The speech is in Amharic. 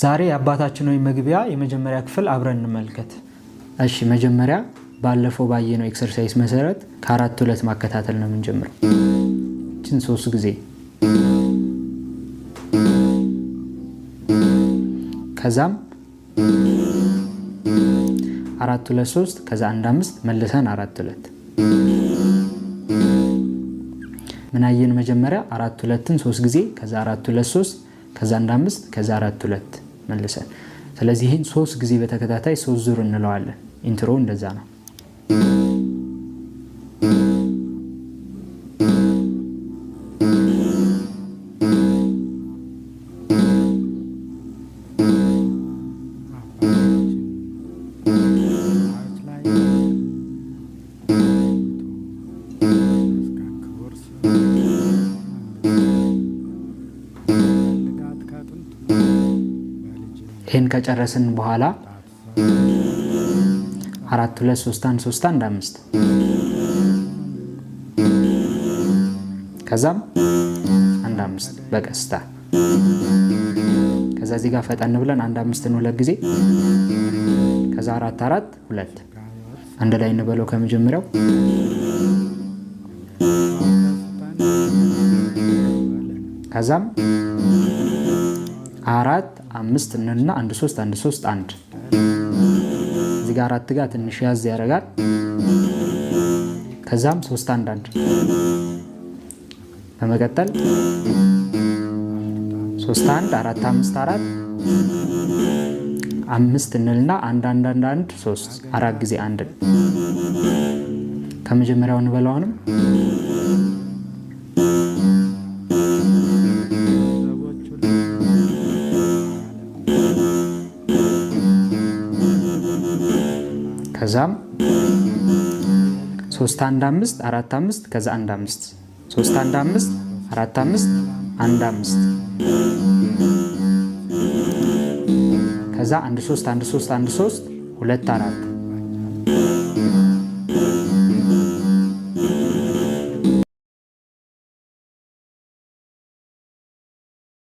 ዛሬ የአባታችን ሆይ መግቢያ የመጀመሪያ ክፍል አብረን እንመልከት። እሺ፣ መጀመሪያ ባለፈው ባየነው exercise መሰረት ከአራት ሁለት ማከታተል ነው የምንጀምረው። ይችን ሶስት ጊዜ፣ ከዛም አራት ሁለት ሶስት፣ ከዛ አንድ አምስት፣ መልሰን አራት ሁለት። ምን አየን? መጀመሪያ አራት ሁለትን ሶስት ጊዜ፣ ከዛ አራት ሁለት ሶስት፣ ከዛ አንድ አምስት፣ ከዛ አራት ሁለት መልሰን። ስለዚህ ይህን ሶስት ጊዜ በተከታታይ ሶስት ዙር እንለዋለን። Intro እንደዛ ነው። ይህን ከጨረስን በኋላ አራት ሁለት ሶስት አንድ ሶስት አንድ አምስት፣ ከዛም አንድ አምስት በቀስታ። ከዛ እዚህ ጋር ፈጠን ብለን አንድ አምስትን ሁለት ጊዜ፣ ከዛ አራት አራት ሁለት። አንድ ላይ እንበለው ከመጀመሪያው። ከዛም አራት አምስት እንልና አንድ ሶስት አንድ ሶስት አንድ። እዚህ ጋር አራት ጋር ትንሽ ያዝ ያደርጋል። ከዛም ሶስት አንድ አንድ፣ በመቀጠል ሶስት አንድ አራት አምስት አራት አምስት እንልና አንድ አንድ አንድ አንድ ሶስት፣ አራት ጊዜ አንድ። ከመጀመሪያው እንበላውንም። ከዛም ሶስት አንድ አምስት አራት አምስት፣ ከዛ አንድ አምስት፣ ሶስት አንድ አምስት አራት አምስት አንድ አምስት፣ ከዛ አንድ ሶስት አንድ ሶስት አንድ ሶስት ሁለት አራት።